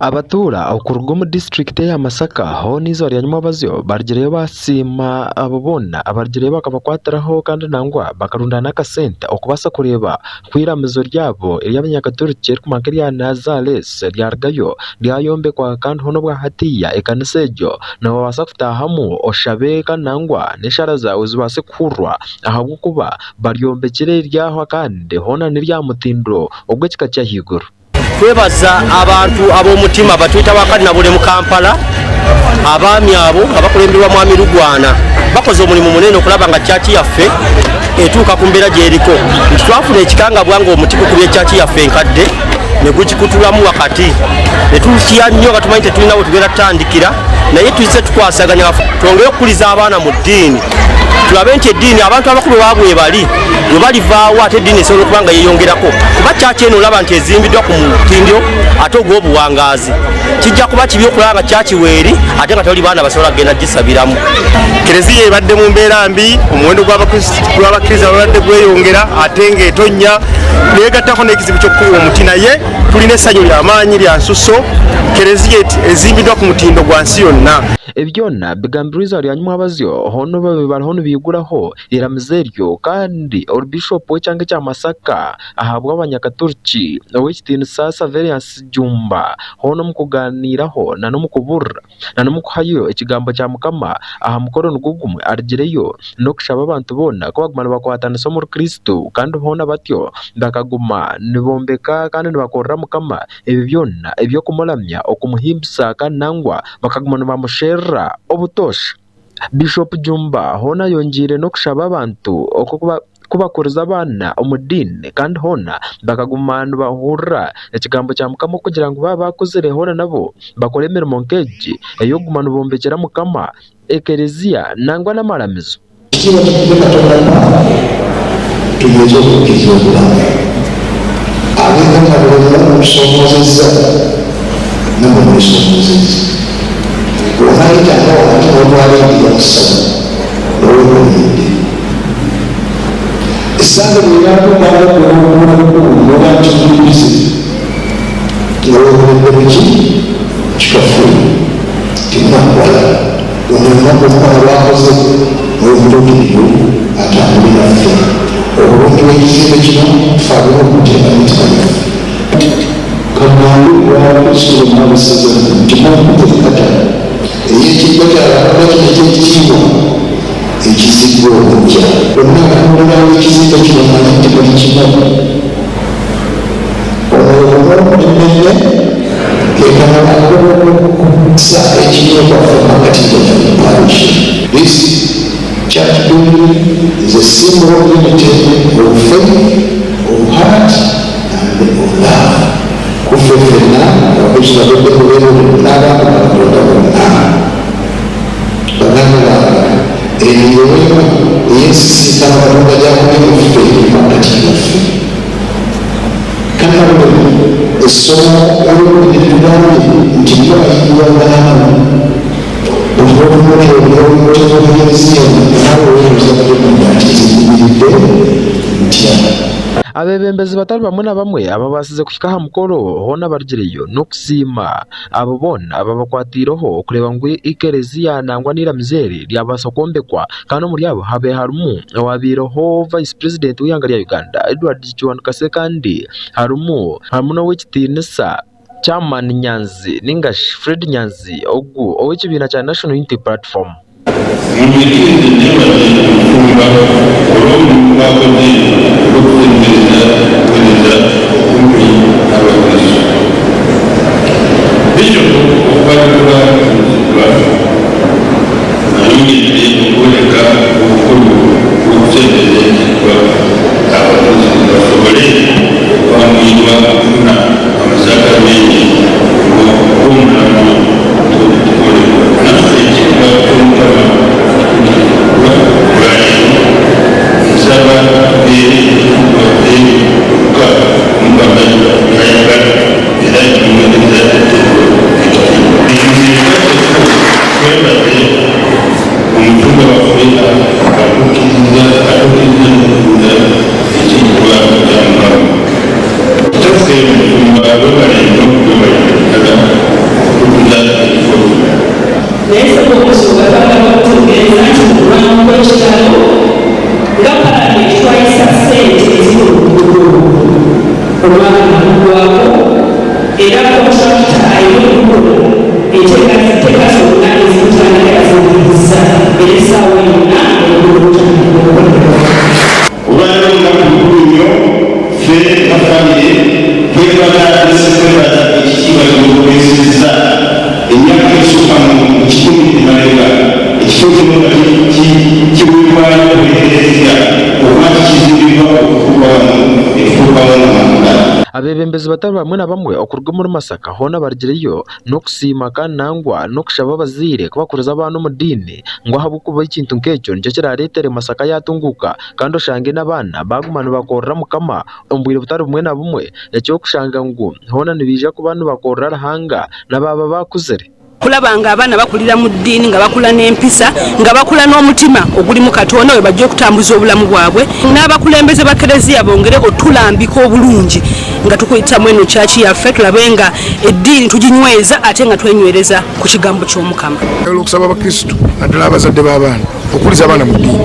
Abatura okuruga omu district ya Masaka ho nizo ryanyuma bazyo bargireyo basima abo bona abargireyo bakabakwatiraho kandi nangwa bakarundana akasente okubasa kureba kwiramizo ryabo ery'abanyakaturike kumanka rya Nazareth ryargayo ryayombekwa kandi hono bwa hatiya ekanisa egyo nabo babasa kutahamu oshabe kandi nangwa n'eshara zawe zibase kuhurwa ahabw'okuba baryombekire ryaho kandi hona n'irya mutindo ogw'ekika ky'ahaiguru. Twebaza abantu ab'omutima batwita bakadina buli mu Kampala, abaami abo abakulemberwa Mwami Lugwana bakoze omulimu munene okulaba nga kyaki yaffe etuuka ku mbeera gy'eriko. Nti twafuna ekikangabwa ng'omuti gukubye kyaki yaffe enkadde ne gukikutulamu wakati ne tutya nnyo nga tumanyi tetulina we tugenda tutandikira, naye tuzze tukwasaganya twongere okukuliza abaana mu ddiini, tulabe nti eddiini abantu abakulu baabwe bali bwe balivaawo ate eddiini esobola okuba nga yeeyongerako, kuba kyaki eno olaba nti ezimbiddwa ku mutindo ate ogw'obuwangaazi. Kijja kuba kibi okulaba nga kyaki weeri ate nga tewali baana basobola kugenda gisabiramu. Kereziya ebadde mu mbeera mbi, omuwendo gw'abakkiriza babadde gweyongera ate ng'etonnya, neegattako n'ekizibu ky'okukuba omuti, naye tulina essanyu ly'amaanyi lya nsusso. Kereziya ezimbiddwa ku mutindo gwa nsi yonna. Ebyonna bigambiriza ryanyuma abazyo hono babe bariho biguraho iramizo eryo kandi Bishop w'ekyanga kya Masaka ahabwa abanyakaturiki ow'ekitiinisa Saverius Jumba hono mu kuganiraho na n'omukuburra na n'omukuhayo ekigambo kya Mukama aha mukoro nigwo arigireyo n'okushaba abantu boona ko baguma nibakwatanisa omuri Kristo kandi boona batyo bakaguma nibombeka kandi nibakorera Mukama ebi byonna eby'okumuramya okumuhimbisa kandi nangwa bakaguma nibamusherera obutosha. Bishop Jumba hona yongiire n'okushaba abantu okuba kubakuriza abaana omu diini kandi hona bakaguma nibahurira ekigambo kya Mukama kugira ngu baba bakuzire hona nabo bakore emirimo nk'egi ey'okuguma nibombekera Mukama ekereziya nangwa n'amaramizo. Ekitiibwa kikube Katonda tunyweze okukkiriza obulamu ab'enkamabulira mutusomoozezza namwe mwesomoozezza bw'onaayitanga wantu n'otwala endiga mu ssaza n'oweekoledde essange bw'eraatuukanga okunoba nti tulibize nga weekoledde muki kikafuuli temunakuwala ono olunaku omukama lwakoze n'omutuukirivu atambule naffe. Obulungi bw'ekizimbe kino tufaabire okuteeka mitima gyaffe. Kagambe lwa Kristo bonna abasaza nti mwakuteekata ey'ekijja kyalabanga kino eky'ekitiibwa ekiziggwa obujja bonna abatunulirawo ekizimbe kino manye nti buli kimu omwoyo gumu nemmemme kekanalakusa ekinywa kwaffe makati gaffe mu parish. This church building is a symbol of unity, of faith, of heart, and of love. Kuffe ffenna abakristo batudde ku lwero n'abantu ba Katonda bonna. Baganda bange, eno ye weema ey'ensisinkano Katonda gy'akomye mu ffe makati gaffe. Kannabulemu essomo eryokubiri litugambye nti nga bayigiwanganamu buli lw'otunuulira obulyomuteeko bw'ekereziya naawe weebuuza Katonda nti nziyimiridde ntya. Abebembezi batali bamwe na bamwe ababasize kuhika aha mukoro hona bargireyo n'okusiima abo boona ababakwatiireho okureba ngu ekereziya nangwa n'iramizo eri ryabasa kwombekwa kandi omuri abo habe harimu owabaireho Vice President w'ihanga rya Uganda Edward Kiwanuka kandi harimu n'ow'ekitiinisa Chairman Nyanzi ningashi Fred Nyanzi ogu ow'ekibiina kya National Unity Platform. Abebembezi batari bamwe na bamwe okuruga muri Masaka hona barigireyo n'okusiima kandi nangwa n'okushaba abazaire kubakureza abaana omu diini ngu ahabw'okuba ekintu nk'ekyo nikyo kirareetere Masaka yatunguka kandi oshange n'abaana baguma nibakorera Mukama omu bwire butari bumwe na bumwe ekyokushanga ngu hona nibaija kuba nibakorera Ruhanga n'abaaba bakuzire. Kulaba nga abaana bakulira mu ddiini nga bakula n'empisa nga bakula n'omutima ogulimu Katonda we bajja okutambuza obulamu bwabwe n'abakulembeze ba Kereziya bongere otulambika obulungi nga tukuyitamu eno kyaki yaffe tulabe nga eddiini tuginyweza ate nga twenywereza ku kigambo ky'Omukama. Okusaba Abakristu naddala abazadde b'abaana okuliza abaana mu ddiini.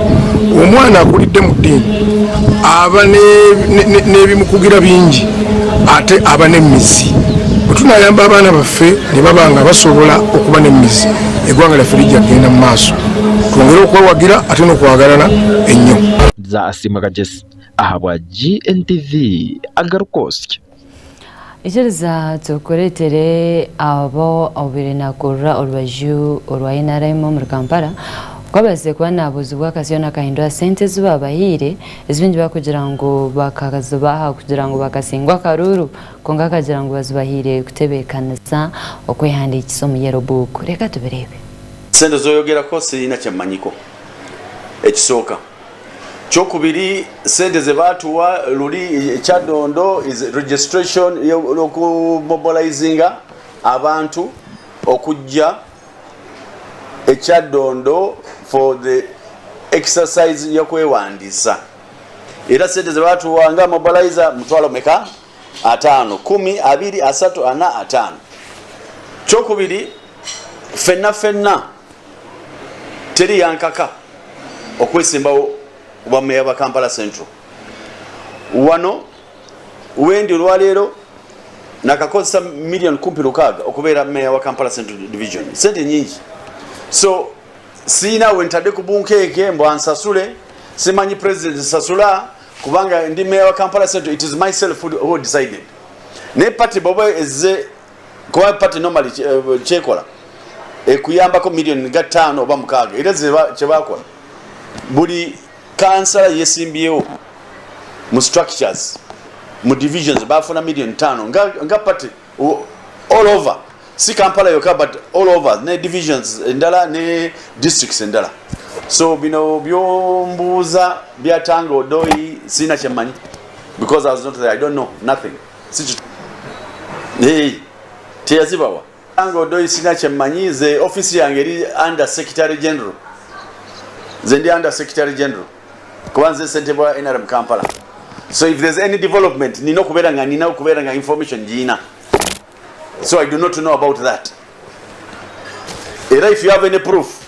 Omwana akulidde mu ddiini aba n'ebimukugira bingi ate aba n'emizi. Tunayamba abaana baffe ne baba nga basobola okuba n'emizi, eggwanga lyaffe lijja kugenda mu maaso. Twongere okwewagira ate n'okwagalana ennyo. Za Asiima Kagesi ahabwa GNTV Agarukosya. Ikiriza tukureetere abo obire nakurra orubaju orwa NRM muri Kampala kwabaze kuba nabuzibwa akasiyo nakahindura sente zibabahiire ezibingi bakugira ngu bakazibaha kugira ngu bakasingwa akaruru konka akagira ngu bazibahire kutebeekanisa okwehandiikisa omu yellow book. Reka tubirebe. Sente zoyogerako sirina kyemmanyiko ekisooka. Kyokubiri sente ze baatuwa luli ekyadondo is registration y'okumobilizinga abantu okujja ekyadondo for the exercise y'okwewandiisa. Era sente ze baatuwa nga mobilizer mutwalo meka 5 10 2 3 4 5. Kyokubiri fenna fenna teri yankaka okwesimbawo obwa meya wa Kampala Central. Wano wendi olwaleero nakakozesa million kumpi 6 okubeera meya wa Kampala Central Division. Sente nyingi. So sina wentadde ku bunkeeke mbu ansasule, simanyi president nsasula kubanga ndi meya wa Kampala Central. It is myself who decided. Ne party bwoba ezze kuba party normally kyekola ekuyambako million nga 5 oba 6 era kyebakola buli kansala yesimbyewo mu structures mu divisions bafuna million 5 nga party all over, si Kampala yokka but all over ne divisions endala ne districts endala. So bino byombuuza byatanga Odoi sina kyemmanyi because I was not there. I don't know nothing. Hey, teyazibawa Tanga Odoi sina kyemmanyi. Ze office yange eri under secretary general. Nze ndi under secretary general kuba nze ssentebe wa NRM Kampala. So if there's any development nina okubeera nga information giina. So I do not know about that. Era if you have any proof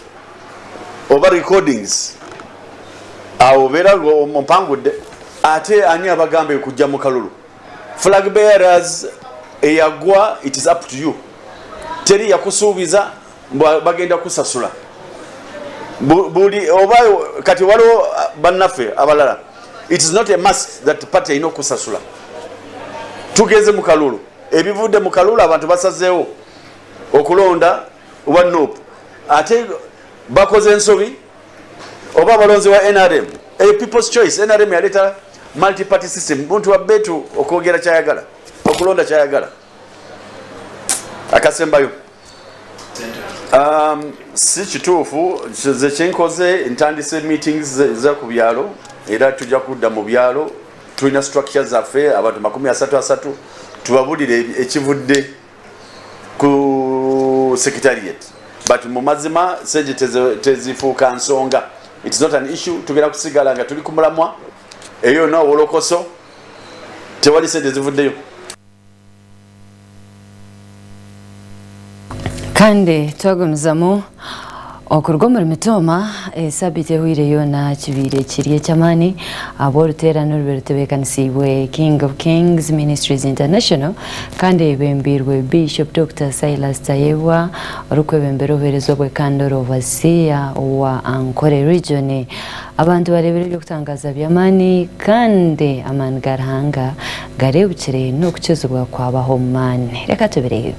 oba recordings awo obeera ompangudde. Ate ani abagamba okujja mu kalulu? Flag bearers Eyagwa, it is up to you. Teri yakusuubiza bagenda kusasula. Buli oba kati waliwo bannaffe abalala, it is not a must that party erina okusasula. Tugeze mu kalulu, ebivudde mu kalulu abantu basazeewo okulonda wa NUP, ate bakoze ensobi oba abalonzi wa NRM. A people's choice. NRM yaleeta multi-party system, muntu wa betu okwogera kyayagala, okulonda kyayagala. Akasembayo, si kituufu. Ze kyenkoze, ntandise meetings za ku byalo, era tujja kudda mu byalo. Tulina structure zaffe, abantu 33, tubabulire ekivudde ku secretariat. But mu mazima sente tezifuuka nsonga, it is not an issue. Tugenda kusigala nga tuli ku mulamwa eyo no wolokoso, tewali sente zivuddeyo. Kandi twagumizamu okuruga omuri Mitooma. Esabiti ehwire yoona kibiire kiri eky'amaani ab'oruteerano rube rutebeekanisiibwe King of Kings Ministries International kandi ebembirwe Bishop Dr. Silas Tayebwa, orikwebembera obuheereza bwe kandi overseer wa Ankole region. Abantu barebire ebyokutangaza by'amaani kandi amaani ga Ruhanga garebukire n'okukizibwa kwabaho omu maani. Reka tubireebe.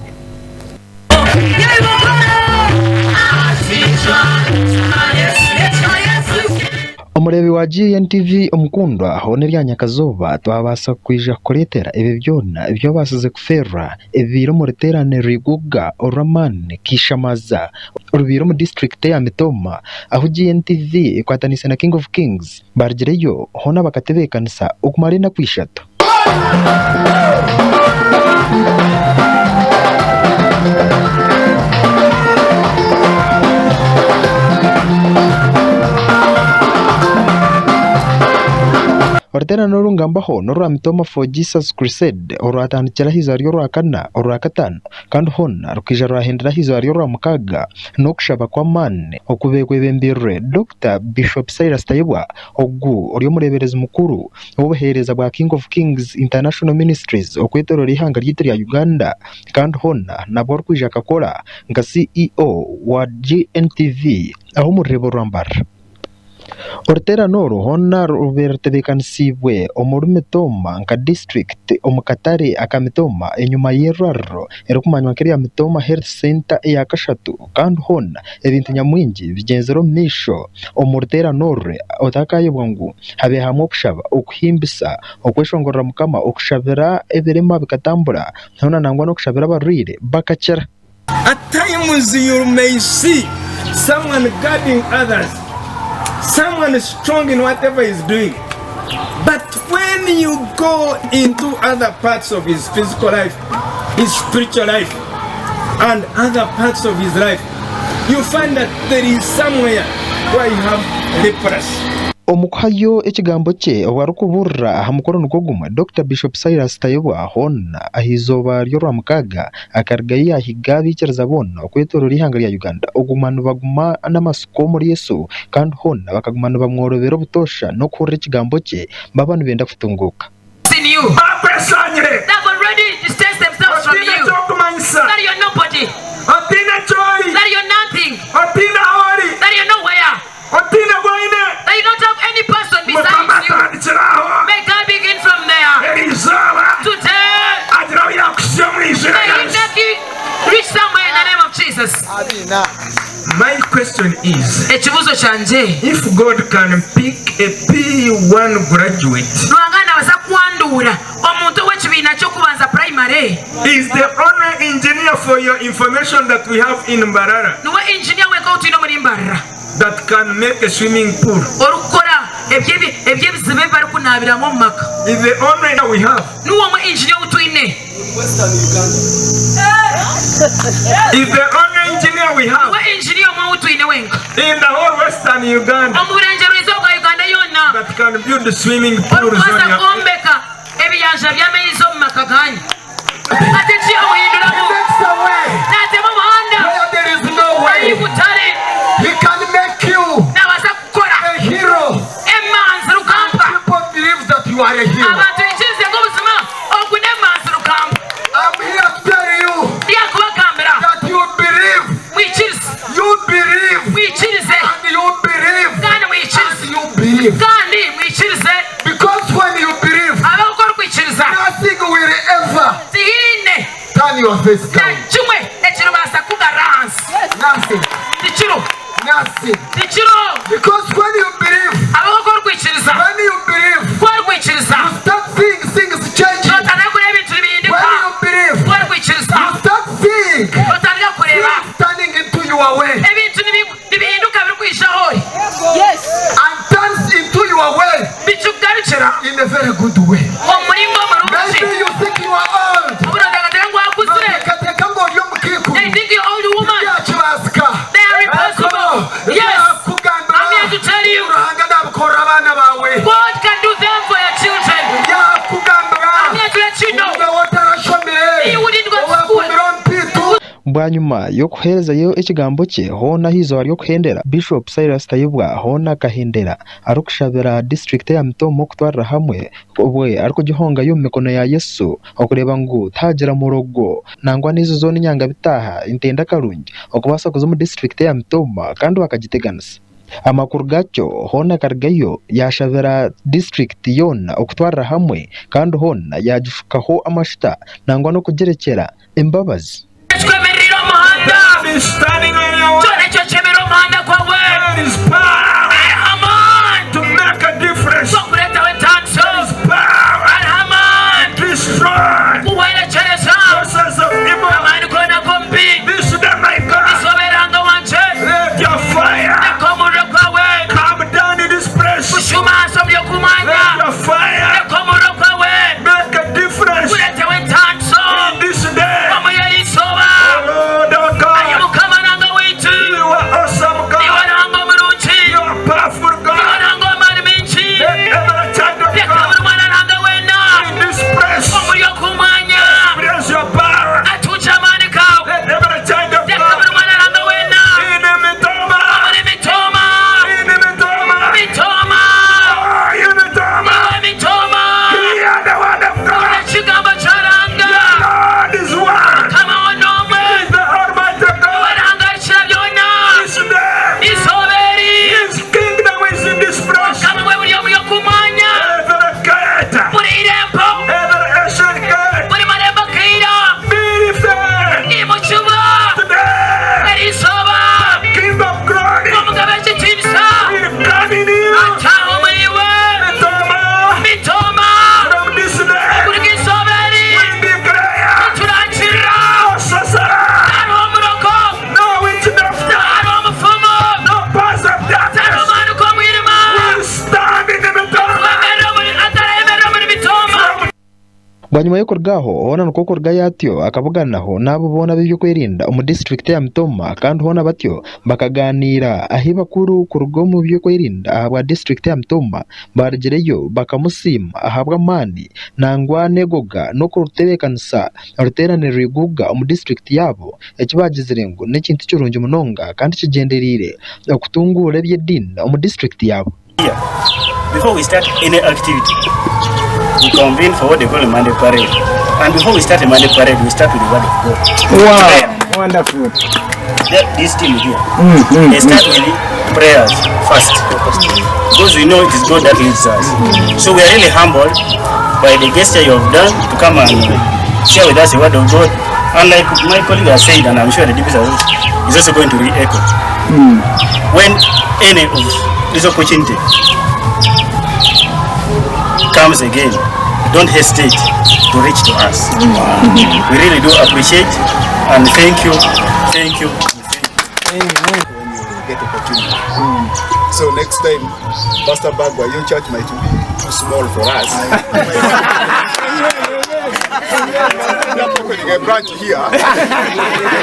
Omurebi wa GNTV omukundwa hone rya Nyakazoba, twabasa kwija kukuletera ebi byona ebyo basize kuferra ebiro mu ruterane rwiguga oramani kishamaza rubiro mu district ya Mitoma, aho GNTV ikwatanisa na King of Kings bargireyo hona bakatebekanisa okumara enaku 3. Oruteerane orungambaho n'orwa Mitoma for Jesus Crusade orwatandikira aha izooba ry'orwakana, orwakataano kandi hoona rukaija rwahendera aha izooba ry'orwamukaga n'okushaba kw'amaani okubekwebembirwe Dr. Bishop Silas Tayebwa, ogu ori omureeberezi mukuru w'obuheereza bwa King of Kings International Ministries okwetorora ihanga ryaitu rya Uganda, kandi hoona nabwo orikwija akakora nka CEO wa GNTV aho omu rurembo rwa Mbarara. Oruteerane oru hoona rube rutebeekanisiibwe omuri Mitooma nka district omu katare aka Mitooma enyuma y'erwariro erikumanywa nk'erya Mitooma Health Center eya kashatu, kandi hoona ebintu nyamwingi bigyenzire omu maisho omu ruteerane oru. Otakayebwa ngu habe hamwe okushaba, okuhimbisa, okweshongorera Mukama, okushabira ebirema bikatambura, hoona nangwa n'okushabira abarwaire bakakira. At times you may see someone guarding others, someone is strong in whatever he's doing, but when you go into other parts of his physical life, his spiritual life, and other parts of his life, you find that there is somewhere where you have leprosy. Omukuhayo ekigambo kye owarikuburira aha mukoro nigwo gumwe, Dr. Bishop Silas Tayebwa hoona aha izooba ry'orwamukaga akarugayo yahiga abaikiriza boona okwetorora ihanga rya Uganda okuguma nibaguma n'amasuko omuri Yesu, kandi hoona bakaguma nibamworobera obutoosha n'okuhurira ekigambo kye baba nibenda kutunguuka. They've already distanced themselves from you. That you're nobody. That you're nothing. That you're nowhere. That you don't have any person besides you. May God begin from there. Today, may He make you reach somewhere in the name of Jesus. My question is, if God can pick a P1 graduate, is the only engineer for your information that we have in Mbarara that can make a swimming pool, is the only that we have. Is the only engineer we have in the whole Western Uganda that can build the swimming pools on your. Where there is no way, he can make you a hero. And people believe that you are a hero. I'm here face down. Nakimwe ekiribaasa kugarra ahansi. Nothing. Tikiriho. Nothing. Tikiriho. Because when you believe, ahabw'okuba orikwikiriza, when you believe, ku orikwikiriza, you start seeing things changing. Otandika kureba ebintu nibihinduka. When you believe, Ku orikwikiriza, you start seeing otandika kureba things turning into your way ebintu nibihinduka birikwijaho ori and turns into your way bikikugarukira in a very good way. Omu muringo murungi. Maybe you think you are old. Obu noteekateeka ngu wakuzire. Noteekateeka ngu ori omukiikuru. They think you're old woman. Tibyakibasika. They are impossible. Yes. I'm here to tell you. Ruhanga nabikorera abaana bawe. God can do them for your children. Byakugambira. I'm here to let you know. Iwe otarashomire. You wouldn't go to school. Owakumira omupiitu. Bwanyuma y'okuherezayo ekigambo kye hoona ah'eizooba ry'okuhendera, Bishop Silas Tayebwa hoona akahendera arikushabira disitulikiti ya Mitooma okutwarira hamwe obwe arikugihongayo omu mikono ya Yesu okureeba ngu tihagira murogo nangwa n'izo zoona enyangabitaaha entenda karungi okubaasa kuza omu disitulikiti ya Mitooma kandi bakagiteganisa. Amakuru gakyo hoona karugayo yashabira disitulikiti yoona okutwarira hamwe kandi hoona yagishukaho amashuta nangwa n'okugirekyera embabazi. Ekikwemerera omuhanda. Is standing on your way. Kyona ekyo kyemerera omuhanda gwawe. There is power Hariho amaani to make a difference. G'okureetaho entaaniso. There is power Hariho amaani to destroy kuhwerekyereza forces of evil. Amaani goona g'omubi. This day, my God, Izooba erihanga wangye, let your fire leka omuriro gwawe come down in this place. Gushuuma ahansi omuri ogu mwanya. Let your fire Leka omuriro gwawe make a difference gureeteho entaaniso in this day. Omuri eri izooba. Oh Lord, our Aye God, Mukama Ruhanga waitu, you are awesome niwe God. Ruhanga omurungi, You are powerful niwe God. Ruhanga w'amaani mingi. Let every child of Leka God buri mwana Ruhanga weena in this place omuri ogu mwanya experience your power. atungye amaani gawe. Let every child of Leka God buri mwana Ruhanga weena in Mitoma, omuri Mitooma, in Mitoma, Mitooma, oh, in Mitoma, iwe Mitooma, hear the word of hurira God. ekigambo kya Ruhanga. The Lord is one. Mukama wo n'omwe, He is the Almighty niwe God. Ruhanga arikira byona. This day, Izooba eri His kingdom is in this place. Obukama bwe buri omuri ogu mwanya. Every gate, Buri irembo, every ancient gate, buri marembo akaira be lifted nimukibwa today. eri izooba. King of glory Omugabe w'ekitiinisa will come in you. ataaha omuri iwe. Mitoma, Mitooma, from this day, kuruga izooba eri we declare niturangirira no sorcerer, tihariho omurogo, no witch doctor, tihariho omufumu, no powers of tihariho darkness amaani g'omwirima will stand in the Mitoma. twemerera omuri atarayemerera omuri Mitooma. Bwanyuma y'okurugaho hoona nikwo kurugayo atyo akabuganaho n'abo boona b'ebyokwerinda omu disitulikiti ya Mitooma kandi hoona batyo bakaganiira ahi bakuru kuruga omu byokwerinda ahabwa disitulikiti ya Mitooma barugireyo bakamusiima ahabw'amaani nangwa n'egoga n'okutebeekanisa oruteerane rwiguga omu disitulikiti yaabo eki bagizire ngu n'ekintu kirungi munonga kandi kigyendereire okutunguura eby'ediini omu disitulikiti yaabo. Here, before we start any activity, we convene for what they call a Monday parade. And before we start a Monday parade, we start with the word of God. Wow, wonderful. This team here, they start with prayers first. Because we know it is God that leads us. So we are really humbled by the gesture you have done to come and share with us the word of God. And like my colleague has said, and I'm sure the DPs is also going to re-echo, when any of this opportunity comes again, don't hesitate to reach to us. We really do appreciate and thank you, thank you. When you get opportunity. So next time, Pastor Bagwa, your church might be too small for us. We are opening a branch here.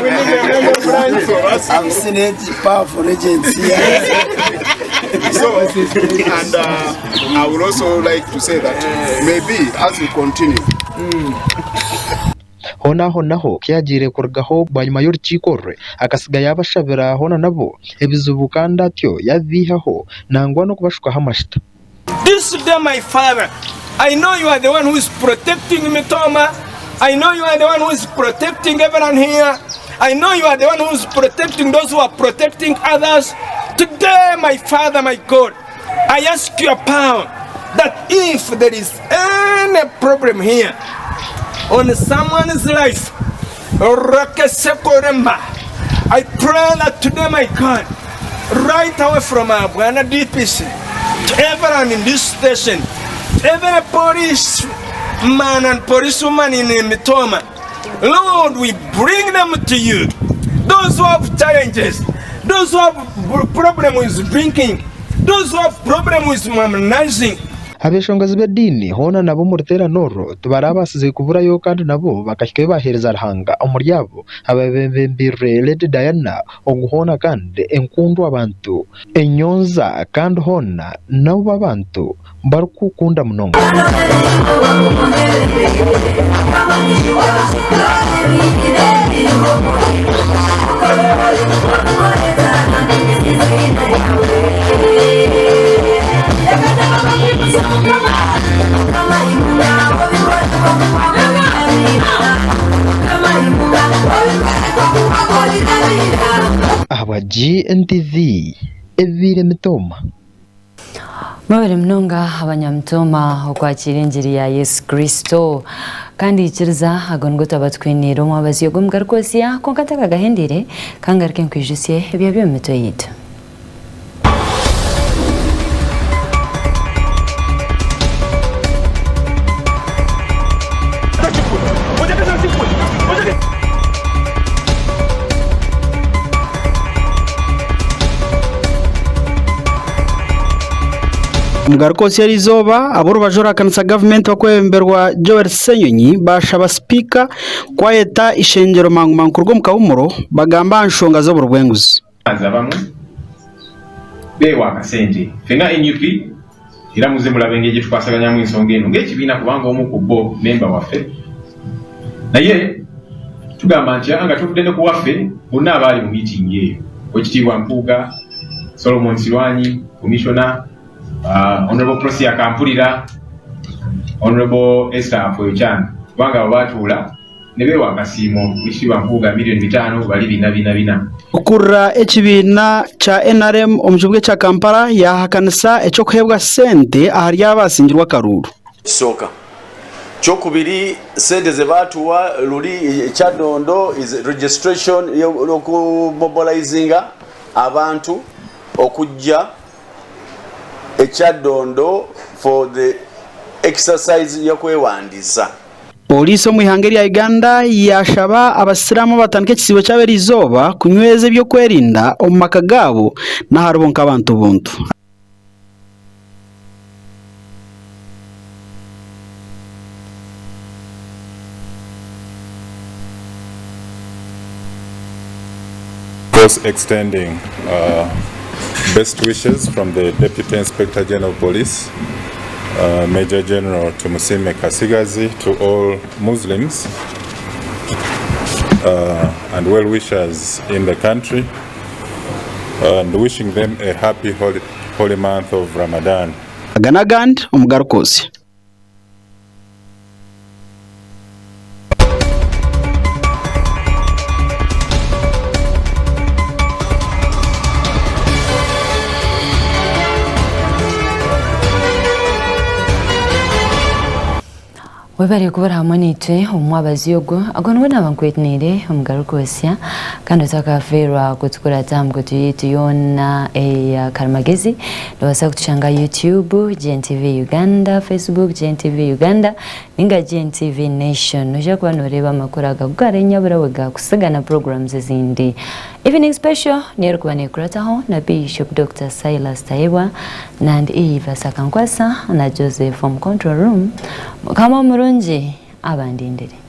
We need another branch. For us. I've seen it, powerful agents here. So, and I would also like to say that maybe as we continue, Hoona aho naho kiyagiire kurugaho bwanyuma y'orukiiko rwe akasiga yabashabira hoona nabo ebizibu kandi atyo yabiihaho nangwa n'okubashukaho amashita. This day, my Father, I know you are the one who is protecting Mitoma. I know you are the one who is protecting everyone here. I know you are the one who is protecting those who are protecting others. Today, my Father, my God, I ask your power that if there is any problem here on someone's life, Rakesekorema. I pray that today, my God, right away from our Bwana DPC, to everyone in this station, to every police man and policewoman in Mitooma, Lord, we bring them to you. Those who have challenges, those who have problem with drinking, those who have problem with womanizing. Abeshongozi b'eddiini hoona nabo omu ruteerane orwo tibarabasize kuburayo kandi nabo bakahikayo baheereza Ruhanga omuri abo ababembembire Lady Diana ogu hoona kandi enkundu abantu enyonza kandi hoona nabo abantu barikukunda munonga. Ahabwa GNTV ebire Mitooma. Mwebale munonga abanyamitooma okwakira enjiri ya Yesu Kristo kandi ikiriza ago nigo twaba twiniire omwabazi ogwo omugarukosya konka ntakagahendire kangaruke nkwijusye ebya by'omu mitwe yitu. Mugarukosi erizoba aboru kanisa government bakwemberwa Joel Senyonyi bashaba speaker kwayeta ishengero mangu mankurgo mukawumuro bagamba nshonga zo burwenguzi bamwe bewa akasente fenga NUP era muze mulabenge gye twasaganya mu nsonga eno ng'ekibiina kubanga omu ku bo member waffe naye tugamba nti anga tuvudde ne ku waffe bonna abaali mu meeting eyo Oweekitiibwa Mpuuga, Solomon Silwanyi commissioner, Honorable Prosia Kampulira, Honorable Esther Afoyochan, kubanga abo baatuula ne beewa akasiimo Oweekitiibwa Mpuuga miliyoni 5 bali 444. Okurra ekibiina kya NRM omu kibuga kya Kampala yahakanisa ekyokuheebwa sente ahari abasingirwa akaruuru. Kisooka kyokubiri sente ze baatuwa luli Kyadondo is registration y'okumobilizinga abantu okujja Ekyadondo for the exercise y'okwewandiisa. Polisi omu ihanga rya Uganda yashaba abasiramu batandika ekisibo ky'aberiizooba kunyweza ebyokwerinda omu maka gaabo n'aharibo nk'abantu buntu. Of course, extending best wishes from the Deputy Inspector General of Police, Major General Tumusime Kasigazi, to all Muslims and well-wishers in the country, and wishing them a happy holy month of Ramadan. Aganagand omugarukozi. Webale kubara hamwe nitwe omwabazi ogwo ago niwe naba nkwetinire omugarukosya kandi otakaferwa kutukura tamu kutuyitu yona eya Karimagezi. Nobasa kutushanga YouTube GNTV Uganda, Facebook GNTV Uganda ninga GNTV Nation. Noja kuba noreba amakuru agagugara enyabura gakusigana programs ezindi. Evening special niyo kuba nekurataho na Bishop Dr. Silas Tayebwa nandi Eva Sakankwasa na Joseph from control room. Mukama murungi abandindire.